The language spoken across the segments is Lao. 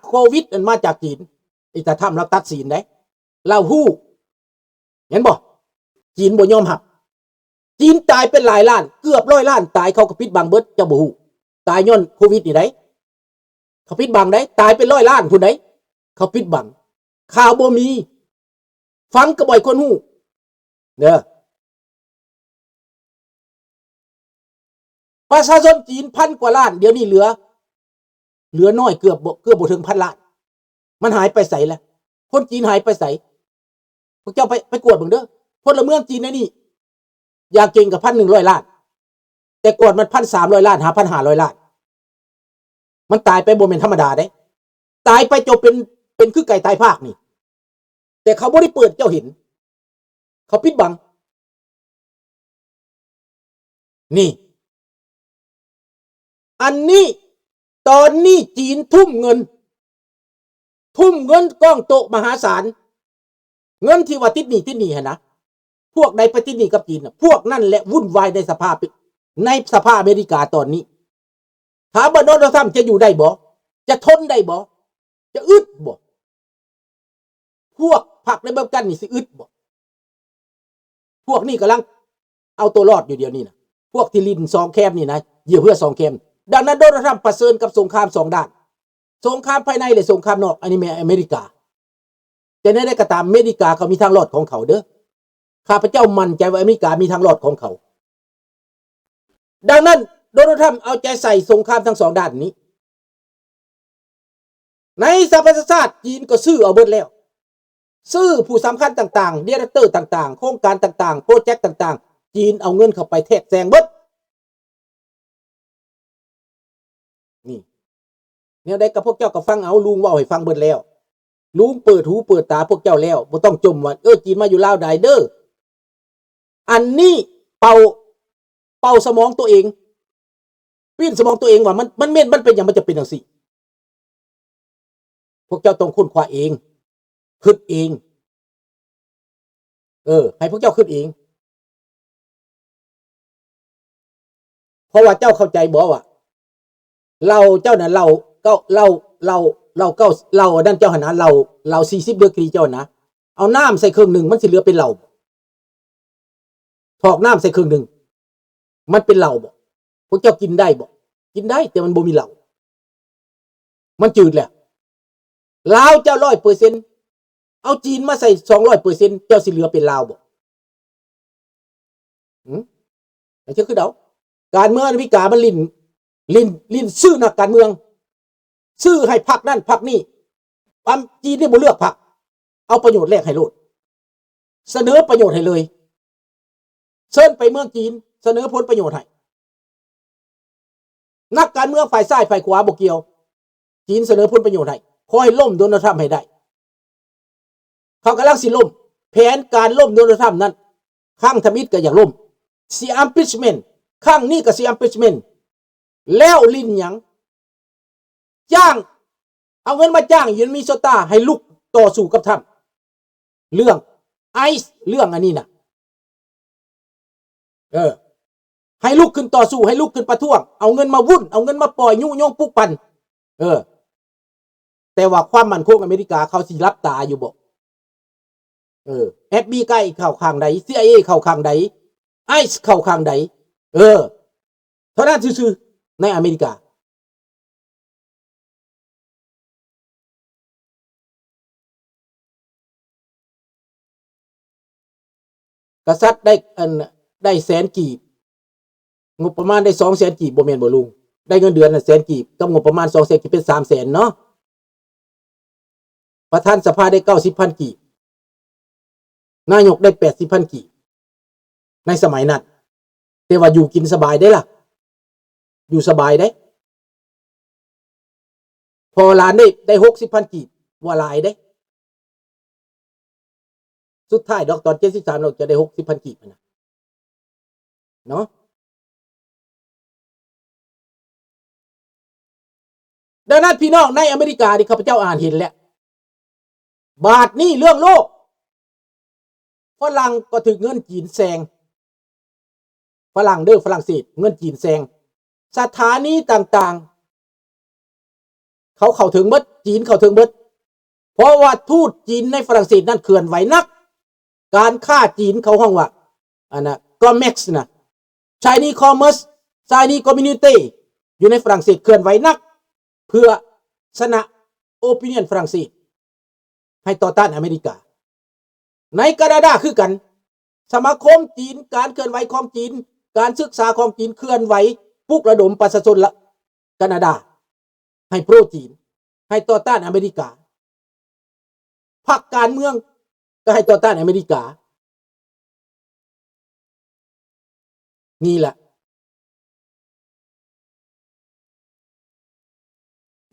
ໂຄວິດນັ້ນມາຈາກຈີນ. ອີຕາທຳລາວຕັດສິນໄດ໋ ລາວຮູ້ ເຫັນບໍ່? ຈີນບໍ່ຍອມຮັບ. ຈີນຕາຍເປັນຫຼາຍລ້ານ ເກືອບຮ້ອຍລ້ານ ຕາຍ ເຂົາກໍປິດບັງເບິດ ເຈົ້າບໍ່ຮູ້. ຕາຍຍ້ອນໂຄວິດນີ້ໄດ໋ ເຂົາປິດບັງໄດ໋ ຕາຍເປັນຮ້ອຍລ້ານພຸ້ນໄດ໋ ເຂົາປິດບັງ. ຂ່າວບໍ່ມີ ຟັງກໍບໍ່ໃຫ້ຄົນຮູ້ເດີ. ປະຊາຊົນຈີນພັນກວ່າລ້ານ ດຽວນີ້ເຫຼືອ ເຫຼືອໜ້ອຍ ເກືອບບໍ່ ເກືອບບໍ່ເຖິງພັນລ້ານ. ມັນຫາຍໄປໃສລະ? ຄົນຈີນຫາຍໄປໃສ? ພວກເຈົ້າໄປ ໄປກວດເບິ່ງເດີ. ພົນລະເມືອງຈີນໃນນີ້ ຢ່າງເກັ່ງກໍພັນໜຶ່ງຮ້ອຍລ້ານ ແຕ່ກ່ອນມັນພັນສາມຮ້ອຍລ້ານ ຫາພັນຫ້າຮ້ອຍລ້ານ. ມັນຕາຍໄປບໍ່ແມ່ນທຳມະດາເດ້ ຕາຍໄປຈົນເປັນ ເປັນຄືໄກ່ຕາຍພາກນີ້ ແຕ່ເຂົາບໍ່ໄດ້ເປີດໃຫ້ເຈົ້າເຫັນ ເຂົາປິດບັງ. ນີ້ ອັນນີ້ ຕອນນີ້ຈີນທຸ່ມເງິນ ທຸ່ມເງິນກ້ອງໂຕະມະຫາສານ ເງິນທີ່ວ່າຕິດໜີ້ ຕິດໜີ້ຫັ້ນນະ. ພວກໃດໄປຕິດໜີ້ກັບຈີນນະ ພວກນັ້ນແຫຼະວຸ່ນວາຍໃນສະພາ ໃນສະພາອາເມລິກາຕອນນີ້. ຖາມວ່າໂດນັລ ທຣຳ ຈະຢູ່ໄດ້ບໍ່? ຈະທົນໄດ້ບໍ່? ຈະອຶດບໍ່? ພວກພັກເຣເປີບລິກັນນີ້ຊິອຶດບໍ່? ພວກນີ້ກຳລັງເອົາຕົວລອດຢູ່ດຽວນີ້ນະ ພວກທີ່ຫຼິ້ນສອງແຄມນີ້ນະ ເຫຍື່ອເພື່ອສອງແຄມ. ດັ່ງນັ້ນ ໂດນັລ ທຣຳ ປະເຊີນກັບສົງຄາມສອງດ້ານ ສົງຄາມພາຍໃນ ແລະ ສົງຄາມນອກ. ອັນນີ້ແມ່ນອາເມລິກາ. ແຕ່ແນວໃດກໍຕາມ ອາເມລິກາເຂົາມີທາງລອດຂອງເຂົາເດີ. ຂ້າພະເຈົ້າໝັ້ນໃຈວ່າອາເມລິກາມີທາງລອດຂອງເຂົາ. ດັ່ງນັ້ນ ໂດນັລ ທຣຳ ເອົາໃຈໃສ່ສົງຄາມທັງສອງດ້ານນີ້. ໃນສະຫະປະຊາຊາດ ຈີນກໍຊື້ເອົາເບິດແລ້ວ. ຊື້ຜູ້ສຳຄັນຕ່າງໆ ດີເຣັກເຕີຕ່າງໆ ໂຄງການຕ່າງໆ ໂປຣເຈັກຕ່າງໆ ຈີນເອົາເງິນເຂົ້າໄປແທກແຊງເບິດ. ນີ້ ແນວໃດກໍພວກເຈົ້າກໍຟັງເອົາ ລຸງເວົ້າໃຫ້ຟັງເບິດແລ້ວ. ລຸງເປີດຫູເປີດຕາພວກເຈົ້າແລ້ວ. ບໍ່ຕ້ອງຈົ່ມວ່າ ເອີ ຈີນມາຢູ່ລາວໄດ້ເດີ. ອັນນີ້ເປົ່າ ເປົ່າສະໝອງຕົວເອງ ປີ້ນສະໝອງຕົວເອງວ່າມັນ ມັນແມ່ນ ມັນເປັນຫຍັງມັນຈະເປັນຈັ່ງຊີ້. ພວກເຈົ້າຕ້ອງຄົ້ນຄວ້າເອງ ຄິດເອງ. ເອີ ໃຫ້ພວກເຈົ້າຄິດເອງ. ເພາະວ່າເຈົ້າເຂົ້າໃຈບໍ່ວ່າ ເຫຼົ້າເຈົ້ານະ ເຫຼົ້າເກົ້າ ເຫຼົ້າ ເຫຼົ້າ ເຫຼົ້າເກົ້າ ເຫຼົ້າອັນນັ້ນເຈົ້າຫັ້ນນະ ເຫຼົ້າ ເຫຼົ້າສີ່ສິບດີກຣີເຈົ້ານະ ເອົານ້ຳໃສ່ເຄິ່ງໜຶ່ງ ມັນຊິເຫຼືອເປັນເຫຼົ້າບໍ່? ຖອກນ້ຳໃສ່ເຄິ່ງໜຶ່ງ ມັນເປັນເຫຼົ້າບໍ່? ພວກເຈົ້າກິນໄດ້ບໍ່? ກິນໄດ້ ແຕ່ມັນບໍ່ມີເຫຼົ້າ ມັນຈືດແລ້ວ. ລາວເຈົ້າຮ້ອຍເປີເຊັນ ເອົາຈີນມາໃສ່ສອງຮ້ອຍເປີເຊັນ ເຈົ້າຊິເຫຼືອເປັນລາວບໍ່? ຫືມ? ເຈົ້າຄິດເອົາ. ການເມືອງອາເມລິກາມັນຫຼິ້ນ ຫຼິ້ນ ຫຼິ້ນຊື້ນັກການເມືອງ ຊື້ໃຫ້ພັກນັ້ນພັກນີ້. ອາ ຈີນນີ້ບໍ່ເລືອກພັກ ເອົາປະໂຫຍດແລກໃຫ້ໂລດ ສະເໜີປະໂຫຍດໃຫ້ເລີຍ. ເຊີນໄປເມືອງຈີນ ສະເໜີຜົນປະໂຫຍດໃຫ້. ນັກການເມືອງຝ່າຍຊ້າຍຝ່າຍຂວາບໍ່ກ່ຽວ ຈີນສະເໜີຜົນປະໂຫຍດໃຫ້. ຂໍໃຫ້ລົ້ມໂດນັລ ທຣຳ ໃຫ້ໄດ້. ເຂົາກຳລັງຊິລົ້ມ. ແຜນການລົ້ມໂດນັລ ທຣຳ ນັ້ນ ຄັ້ງທຳອິດກໍຢາກລົ້ມ. ຊິ impeachment ຄັ້ງນີ້ກໍຊິ impeachment. ແລ້ວຫຼິ້ນຫຍັງ? ຈ້າງ ເອົາເງິນມາຈ້າງ Minnesota ໃຫ້ລຸກຕໍ່ສູ້ກັບທຣຳ ເລື່ອງ ICE ເລື່ອງອັນນີ້ນະ. ເອີ ໃຫ້ລຸກຂຶ້ນຕໍ່ສູ້ ໃຫ້ລຸກຂຶ້ນປະທ້ວງ ເອົາເງິນມາວຸ້ນ ເອົາເງິນມາປ່ອຍ ຍຸຍົງປຸກປັ່ນ. ເອີ ແຕ່ວ່າຄວາມໝັ້ນຄົງອາເມລິກາເຂົາຊິຫຼັບຕາຢູ່ບໍ່? ເອີ FBI ເຂົ້າຂ້າງໃດ? CIA ເຂົ້າຂ້າງໃດ? ICE ເຂົ້າຂ້າງໃດ? ເອີ ເທົ່ານັ້ນຊື່ໆ ໃນອາເມລິກາ. ກະສັດໄດ້ ອັນ ໄດ້ແສນກີບ ງົບປະມານໄດ້ສອງແສນກີບ ບໍ່ແມ່ນບໍ່ລຸງ? ໄດ້ເງິນເດືອນນັ້ນແສນກີບ ກັບງົບປະມານສອງແສນກີບ ເປັນສາມແສນເນາະ. ປະທານສະພາໄດ້ເກົ້າສິບພັນກີບ ນາຍົກໄດ້ແປດສິບພັນກີບ ໃນສະໄໝນັ້ນ. ແຕ່ວ່າຢູ່ກິນສະບາຍເດ້ລະ ຢູ່ສະບາຍເດ້. ພໍ່ຫຼານໄດ້ ໄດ້ຫົກສິບພັນກີບ ວ່າຫຼາຍເດ້. ສຸດທ້າຍດອກ ຕອນເຈັດສິບສາມ ເຮົາຈະໄດ້ຫົກສິບພັນກີບຫັ້ນນະ ເນາະ. ດັ່ງນັ້ນ ພີ່ນ້ອງໃນອາເມລິການີ້ ຂ້າພະເຈົ້າອ່ານເຫັນແລ້ວ. ບາດນີ້ເລື່ອງໂລກ ຝຣັ່ງກໍຖືກເງິນຈີນແຊງ. ຝຣັ່ງເດີ ຝຣັ່ງເສດ ເງິນຈີນແຊງ. ສະຖານີຕ່າງ ເຂົາເຂົ້າເຖິງເບິດ, ຈີນເຂົ້າເຖິງເບິດ. ເພາະວ່າທູດຈີນໃນຝຣັ່ງເສດນັ້ນເຄື່ອນໄຫວໜັກ. ການຄ້າຈີນເຂົາຮ້ອງວ່າ ອັນນະ COMEX ນະ Chinese Commerce, Chinese Community ຢູ່ໃນຝຣັ່ງເສດເຄື່ອນໄຫວໜັກ ເພື່ອຊະນະ opinion ຝຣັ່ງເສດ ໃຫ້ຕໍ່ຕ້ານອາເມລິກາ. ໃນການາດາຄືກັນ, ສະມາຄົມຈີນ, ການເຄື່ອນໄຫວຂອງຈີນ, ການສຶກສາຂອງຈີນເຄື່ອນໄຫວປຸກລະດົມປະຊາຊົນລະ ການາດາ ໃຫ້ໂປຣຈີນ, ໃຫ້ຕໍ່ຕ້ານອາເມລິກາ. ພັກການເມືອງກໍໃຫ້ຕໍ່ຕ້ານອາເມລິກາ. ນີ້ແຫຼະ.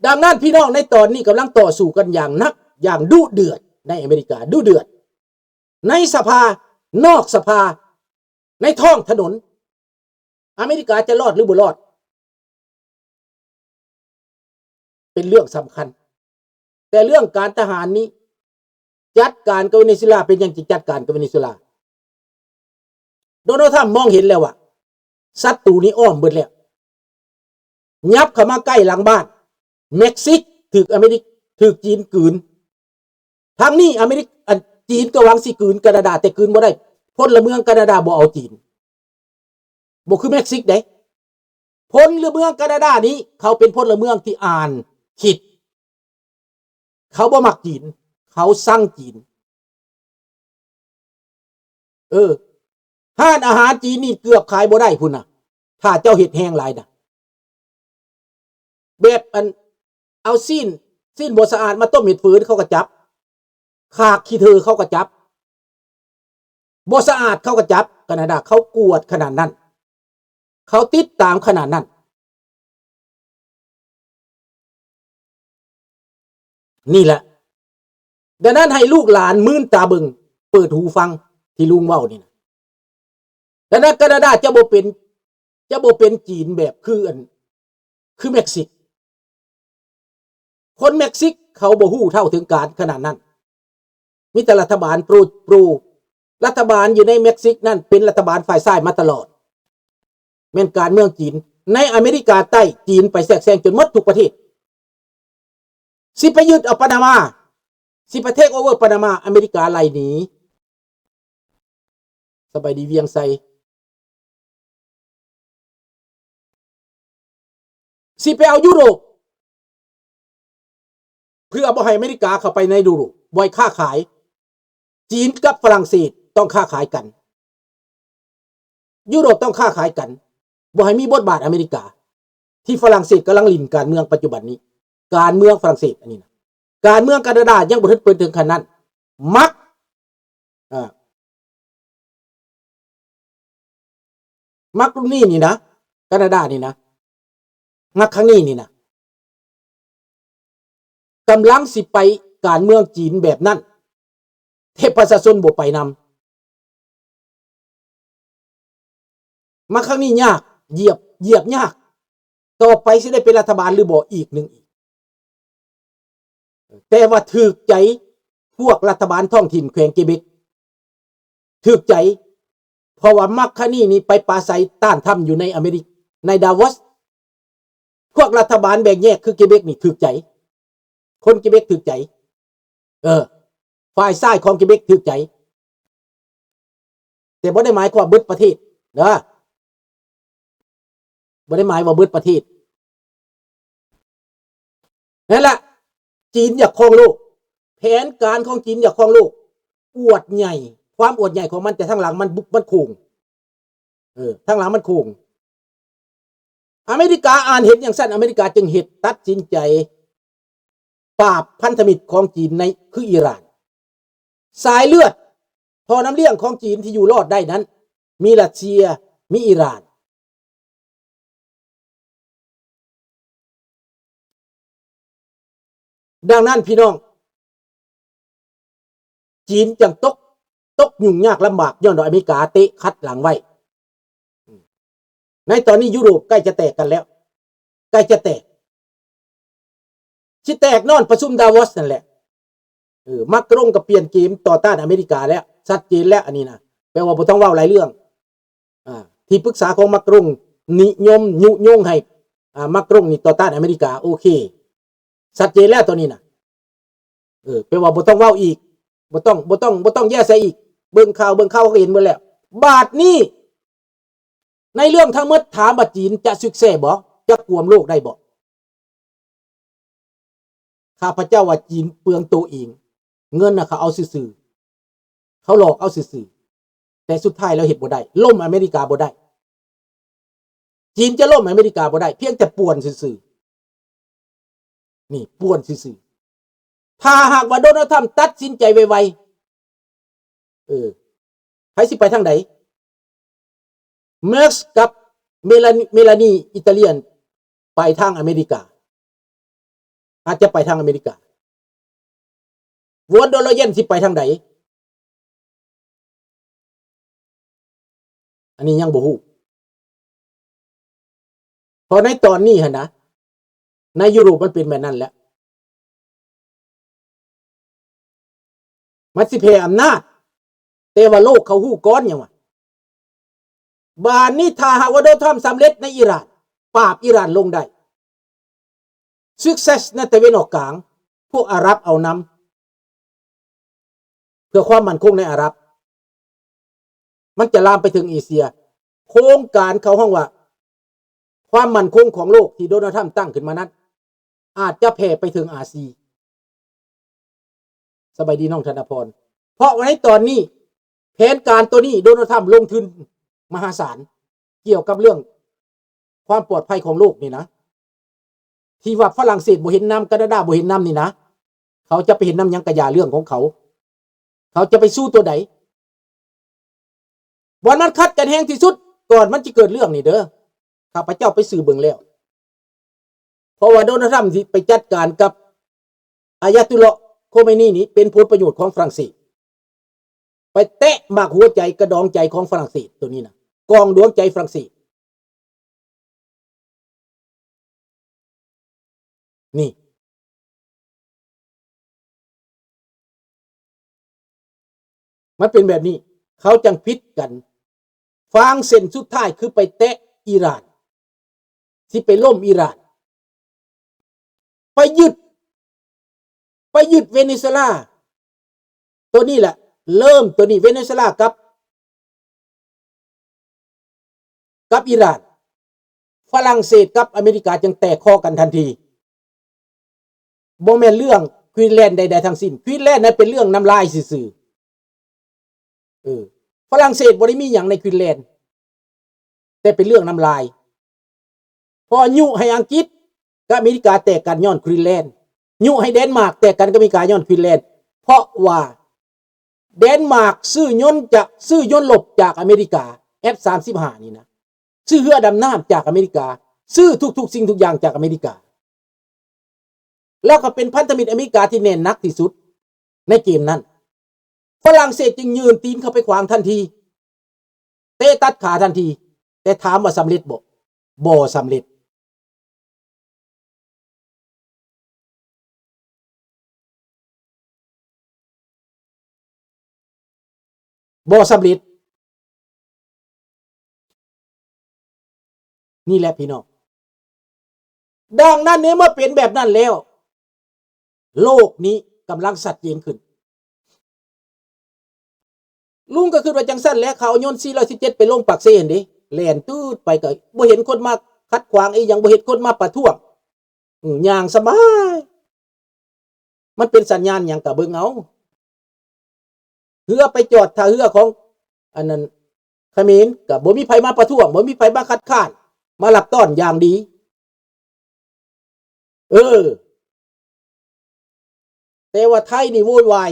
ດັ່ງນັ້ນ ພີ່ນ້ອງໃນຕອນນີ້ກຳລັງຕໍ່ສູ້ກັນຢ່າງໜັກ, ຢ່າງດຸເດືອດໃນອາເມລິກາ, ດຸເດືອດ. ໃນສະພາ, ນອກສະພາ, ໃນທ້ອງຖະໜົນ, ອາເມລິກາຈະລອດຫຼືບໍ່ລອດ ເປັນເລື່ອງສຳຄັນ. ແຕ່ເລື່ອງການທະຫານນີ້ ຈັດການກັບເວເນຊູເອລາ. ເປັນຫຍັງຈຶ່ງຈັດການກັບເວເນຊູເອລາ? ໂດນັລ ທຣຳ ມອງເຫັນແລ້ວວ່າ ສັດຕູນີ້ອ້ອມເບິດແລ້ວ, ຫຍັບເຂົ້າມາໃກ້ຫຼັງບ້ານ. ເມັກຊິກຖືກອາເມລິກ ຖືກຈີນກືນ. ທາງນີ້ອາເມລິກ ອັນ ຈີນກໍຫວັງຊິກືນການາດາ, ແຕ່ກືນບໍ່ໄດ້. ພົນລະເມືອງການາດາບໍ່ເອົາຈີນ. ບໍ່ຄືເມັກຊິກເດ້. ພົນລະເມືອງການາດານີ້ ເຂົາເປັນພົນລະເມືອງທີ່ອ່ານຄິດ. ເຂົາບໍ່ມັກຈີນ, ເຂົາຊັງຈີນ. ເອີ ຮ້ານອາຫານຈີນນີ້ເກືອບຂາຍບໍ່ໄດ້ພຸ້ນນະ, ຖ້າເຈົ້າເຮັດແຮງຫຼາຍນະ. ແບບອັນ ເອົາຊີ້ນ, ຊີ້ນບໍ່ສະອາດມາຕົ້ມເຮັດຝືນ ເຂົາກໍຈັບ, ຂາກຂີ້ເຖີ່ເຂົາກໍຈັບ, ບໍ່ສະອາດເຂົາກໍຈັບ. ການາດາເຂົາກວດຂະໜາດນັ້ນ, ເຂົາຕິດຕາມຂະໜາດນັ້ນ. ນີ້ແຫຼະ. ດັ່ງນັ້ນໃຫ້ລູກຫຼານມືນຕາເບິ່ງ, ເປີດຫູຟັງທີ່ລຸງເວົ້ານີ້ນະ. ດັ່ງນັ້ນການາດາຈະບໍ່ເປັນ, ຈະບໍ່ເປັນຈີນແບບຄືອັນ ຄືເມັກຊິກ. ຄົນເມັກຊິກເຂົາບໍ່ຮູ້ເທົ່າເຖິງການຂະໜາດນັ້ນ. ມີແຕ່ລັດຖະບານໂປຣ, ໂປຣ, ລັດຖະບານຢູ່ໃນເມັກຊິກນັ້ນເປັນລັດຖະບານຝ່າຍຊ້າຍມາຕະຫຼອດ. ແມ່ນການເມືອງຈີນ. ໃນອາເມລິກາໃຕ້, ຈີນໄປແຊກແຊງຈົນໝົດທຸກປະເທດ. ຊິໄປຍຶດເອົາປານາມາ, ຊິໄປເທກໂອເວີປານາມາ, ອາເມລິກາໄລ່ໜີ. ສະບາຍດີວຽງໄຊ. ຊິໄປເອົາຢູໂຣບ ເພື່ອບໍ່ໃຫ້ອາເມລິກາເຂົ້າໄປໃນຢູໂຣບ, ບໍ່ໃຫ້ຄ້າຂາຍ. ຈີນກັບຝຣັ່ງເສດຕ້ອງຄ້າຂາຍກັນ, ຢູໂຣບຕ້ອງຄ້າຂາຍກັນ, ບໍ່ໃຫ້ມີບົດບາດອາເມລິກາ ທີ່ຝຣັ່ງເສດກຳລັງຫຼິ້ນການເມືອງປັດຈຸບັນນີ້, ການເມືອງຝຣັ່ງເສດອັນນີ້ນະ. ການເມືອງການາດາຍັງບໍ່ທັນເປີດເຖິງຂັ້ນນັ້ນ. ມັກ ເອີ ມັກລຸ້ນນີ້ນີ້ນະ, ການາດານີ້ນະ, ມັກຄັ້ງນີ້ນີ້ນະ, ກຳລັງຊິໄປການເມືອງຈີນແບບນັ້ນ, ແຕ່ປະຊາຊົນບໍ່ໄປນຳ. ມາຄັ້ງນີ້ຍາກ, ຢຽບ, ຢຽບຍາກ. ຕໍ່ໄປຊິໄດ້ເປັນລັດຖະບານຫຼືບໍ່ ອີກໜຶ່ງອີກ. ແຕ່ວ່າຖືກໃຈພວກລັດຖະບານທ້ອງຖິ່ນແຂວງເກເບັກ, ຖືກໃຈ, ເພາະວ່າມາກຄານີນີ້ໄປປາໄສຕ້ານທຳຢູ່ໃນອາເມລິກ, ໃນດາວອສ. ພວກລັດຖະບານແບ່ງແຍກຄືເກເບັກນີ້ຖືກໃຈ, ຄົນເກເບັກຖືກໃຈ. ເອີ, ຝ່າຍຊ້າຍຂອງເກເບັກຖືກໃຈ. ແຕ່ບໍ່ໄດ້ໝາຍຄວາມເບິດປະເທດເດີ, ບໍ່ໄດ້ໝາຍວ່າເບິດປະເທດ. ນັ້ນລະ, ຈີນຢາກຄອງໂລກ, ແຜນການຂອງຈີນຢາກຄອງໂລກ, ອວດໃຫຍ່, ຄວາມອວດໃຫຍ່ຂອງມັນ, ແຕ່ທາງຫຼັງມັນບຸ, ມັນໂກງ. ເອີ, ທາງຫຼັງມັນໂກງ. ອາເມລິກາອ່ານເຫັນຈັ່ງຊັ້ນ, ອາເມລິກາຈຶ່ງເຮັດ, ຕັດສິນໃຈປາບພັນທະມິດຂອງຈີນໃນ, ຄືອີຣານ. ສາຍເລືອດ, ທໍ່ນ້ຳລ້ຽງຂອງຈີນທີ່ຢູ່ລອດໄດ້ນັ້ນ, ມີຣັດເຊຍ, ມີອີຣານ. ດັ່ງນັ້ນ ພີ່ນ້ອງ, ຈີນຈັ່ງຕົກ, ຕົກຫຍຸ້ງຍາກລຳບາກ ຍ້ອນວ່າອາເມລິກາເຕະຂັດຫຼັງໄວ້. ໃນຕອນນີ້ຢູໂຣບໃກ້ຈະແຕກກັນແລ້ວ, ໃກ້ຈະແຕກ, ຊິແຕກຍ້ອນປະຊຸມດາວອສນັ້ນແຫຼະ. ເອີ, ມາກລົງກໍປ່ຽນເກມຕໍ່ຕ້ານອາເມລິກາແລ້ວ, ຊັດເຈນແລ້ວອັນນີ້ນະ, ແປວ່າບໍ່ຕ້ອງເວົ້າຫຼາຍເລື່ອງ. ອ່າ, ທີ່ປຶກສາຂອງມາກລົງນິຍົມຍຸຍົງໃຫ້, ອ່າ, ມາກລົງນີ້ຕໍ່ຕ້ານອາເມລິກາ, ໂອເຄ. ຊັດເຈນແລ້ວໂຕນີ້ນະ. ເອີ ແປວ່າບໍ່ຕ້ອງເວົ້າອີກ ບໍ່ຕ້ອງ ບໍ່ຕ້ອງ ບໍ່ຕ້ອງແຍໃສ່ອີກ. ເບິ່ງຂ່າວ ເບິ່ງຂ່າວເຂົາກໍເຫັນໝົດແລ້ວ. ບາດນີ້ ໃນເລື່ອງທັງໝົດ ຖາມວ່າຈີນຈະສຸກເສດບໍ່? ຈະກວມໂລກໄດ້ບໍ່? ຂ້າພະເຈົ້າວ່າຈີນເປືອງໂຕເອງ. ເງິນນະເຂົາເອົາຊື່ໆ ເຂົາຫຼອກເອົາຊື່ໆ ແຕ່ສຸດທ້າຍແລ້ວເຮັດບໍ່ໄດ້ ລົ້ມອາເມລິກາບໍ່ໄດ້. ຈີນຈະລົ້ມອາເມລິກາບໍ່ໄດ້ ພຽງແຕ່ປ່ວນຊື່ໆ ນີ້ ປ່ວນຊື່ໆ. ຖ້າຫາກວ່າໂດນັລ ທຣຳ ຕັດສິນໃຈໄວໆ ເອີ ໃຜຊິໄປທາງໃດ? ເມີກກັບເມລາ ເມລານີ ອີຕາລຽນ ໄປທາງອາເມລິກາ ອາດຈະໄປທາງອາເມລິກາ. ວອນ ເດອໂລເຢນ ຊິໄປທາງໃດ? ອັນນີ້ຍັງບໍ່ຮູ້. ເພາະໃນຕອນນີ້ຫັ້ນນະ ໃນຢູໂຣບມັນເປັນແບບນັ້ນແຫຼະ ມັນຊິແຜ່ອຳນາດ ແຕ່ວ່າໂລກເຂົາຮູ້ກ່ອນຫຍັງວະ. ບາດນີ້ຖ້າຫາກວ່າໂດນັລ ທຣຳ ສຳເລັດໃນອີຣານ ປາບອີຣານລົງໄດ້ success ໃນຕາເວັນອອກກາງ ພວກອາຣັບເອົານຳ ເພື່ອຄວາມໝັ້ນຄົງໃນອາຣັບ ມັນຈະລາມໄປເຖິງເອເຊຍ. ໂຄງການເຂົາຮ້ອງວ່າ ຄວາມໝັ້ນຄົງຂອງໂລກທີ່ໂດນັລ ທຣຳ ຕັ້ງຂຶ້ນມານັ້ນ ອາດຈະແຜ່ໄປເຖິງອາຊີ. ສະບາຍດີນ້ອງທະນະພອນ. ເພາະວ່າໃນຕອນນີ້ ແຜນການໂຕນີ້ ໂດນັລ ທຣຳ ລົງທຶນມະຫາສານ ກ່ຽວກັບເລື່ອງຄວາມປອດໄພຂອງໂລກນີ້ນະ ທີ່ວ່າຝຣັ່ງເສດບໍ່ເຫັນນຳ ການາດາບໍ່ເຫັນນຳນີ້ນະ ເຂົາຈະໄປເຫັນນຳຫຍັງກະຢ່າເລື່ອງຂອງເຂົາ ເຂົາຈະໄປສູ້ຕົວໃດ? ບ່ອນມັນຂັດກັນແຮງທີ່ສຸດ ກ່ອນມັນຈະເກີດເລື່ອງນີ້ເດີ ຂ້າພະເຈົ້າໄປສືບເບິ່ງແລ້ວ ເພາະວ່າໂດນັລ ທຣຳ ທີ່ໄປຈັດການກັບອາຍາຕຸລລາະ ໂຄເມນີ ນີ້ ເປັນຜົນປະໂຫຍດຂອງຝຣັ່ງເສດ ໄປແຕະໝາກຫົວໃຈກະດອງໃຈຂອງຝຣັ່ງເສດ ໂຕນີ້ນະ ກອງດວງໃຈຝຣັ່ງເສດ. ນີ້ ມັນເປັນແບບນີ້ ເຂົາຈັ່ງຜິດກັນ. ຟາງເສັ້ນສຸດທ້າຍຄືໄປແຕະອີຣານ ຊິໄປລົ້ມອີຣານ ໄປຍຶດ ໄປຍຶດເວເນຊູເອລາ. ໂຕນີ້ແຫຼະ ເລີ່ມໂຕນີ້ ເວເນຊູເອລາກັບ ກັບອີຣານ ຝຣັ່ງເສດກັບອາເມລິກາຈຶ່ງແຕກຄໍກັນທັນທີ. ບໍ່ແມ່ນເລື່ອງກຣີນແລນໃດໆທັງສິ້ນ ກຣີນແລນນັ້ນເປັນເລື່ອງນ້ຳລາຍຊື່ໆ. ເອີ ຝຣັ່ງເສດບໍ່ໄດ້ມີຫຍັງໃນກຣີນແລນ ແຕ່ເປັນເລື່ອງນ້ຳລາຍ. ເພາະຍຸໃຫ້ອັງກິດກັບອາເມລິກາແຕກກັນຍ້ອນກຣີນແລນ ຍຸໃຫ້ແດນມາກແຕກກັນກັບອາເມລິກາຍ້ອນກຣີນແລນ ເພາະວ່າແດນມາກຊື້ຍົນຈາກ ຊື້ຍົນລົບຈາກອາເມລິກາ ເອັຟສາມສິບຫ້ານີ້ນະ ຊື້ເຮືອດຳນ້ຳຈາກອາເມລິກາ ຊື້ທຸກໆສິ່ງທຸກຢ່າງຈາກອາເມລິກາ ແລ້ວກໍເປັນພັນທະມິດອາເມລິກາທີ່ແໜ້ນໜັກທີ່ສຸດໃນເກມນັ້ນ. ຝຣັ່ງເສດຈຶ່ງຍື່ນຕີນເຂົ້າໄປຂວາງທັນທີ ເຕະຕັດຂາທັນທີ. ແຕ່ຖາມວ່າສຳເລັດບໍ່? ບໍ່ສຳເລັດ. ບໍ່ສຳເລັດ. ນີ້ແຫຼະພີ່ນ້ອງ. ດັ່ງນັ້ນ ໃນເມື່ອເປັນແບບນັ້ນແລ້ວ ໂລກນີ້ກຳລັງຊັດເຈນຂຶ້ນ. ລຸງກໍຄິດວ່າຈັ່ງຊັ້ນແຫຼະ, ເຂົາເອົາຍົນສີ່ຮ້ອຍສິບເຈັດໄປລົງປາກເຊຫັ້ນເດ້, ແລ່ນຕູດໄປກໍບໍ່ເຫັນຄົນມາຂັດຂວາງອີ່ຫຍັງ, ບໍ່ເຫັນຄົນມາປະທ້ວງ, ອືມ ຍ່າງສະບາຍ. ມັນເປັນສັນຍານຫຍັງກໍເບິ່ງເອົາ. ເຮືອໄປຈອດທ່າເຮືອຂອງອັນນັ້ນຂະເໝນ ກໍບໍ່ມີໃຜມາປະທ້ວງ, ບໍ່ມີໃຜມາຄັດຄ້ານ, ມາລັກຕ້ອນຢ່າງດີ. ເອີ ແຕ່ວ່າໄທນີ້ໂວຍວາຍ,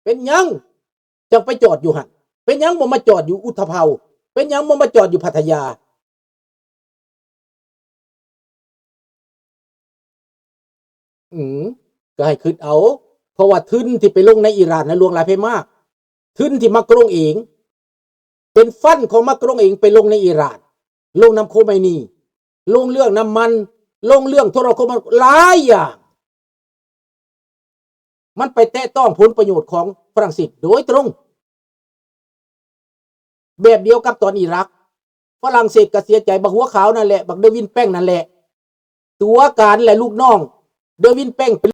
ເປັນຫຍັງຈັ່ງໄປຈອດຢູ່ຫັ້ນ? ເປັນຫຍັງບໍ່ມາຈອດຢູ່ອຸດຕະເພົາ? ເປັນຫຍັງບໍ່ມາຈອດຢູ່ພັດທະຍາ? ອືມ ກໍໃຫ້ຄິດເອົາ, ເພາະວ່າທຶນທີ່ໄປລົງໃນອີຣານນະ ຫຼວງຫຼາຍໄພມາກ, ທຶນທີ່ມາກລົງເອງ, ເປັນຟັນຂອງມາກລົງເອງໄປລົງໃນອີຣານ, ລົງນຳໂຄເມນີ, ລົງເລື່ອງນ້ຳມັນ, ລົງເລື່ອງໂທລະຄົມ, ຫຼາຍຢ່າງ. ມັນໄປແຕະຕ້ອງຜົນປະໂຫຍດຂອງຝຣັ່ງເສດໂດຍຕຣົງ. ແບບດຽວກັບຕອນອີຣັກ, ຝຣັ່ງເສດກໍເສຍໃຈ, ບັກຫົວຂາວນັ້ນແຫຼະ, ບັກເດີວິນແປ້ງນັ້ນແຫຼະ, ແ ຕົວການ ແລະ ລູກນ້ອງ ເດີວິນ ແປ້ງ ເປັນ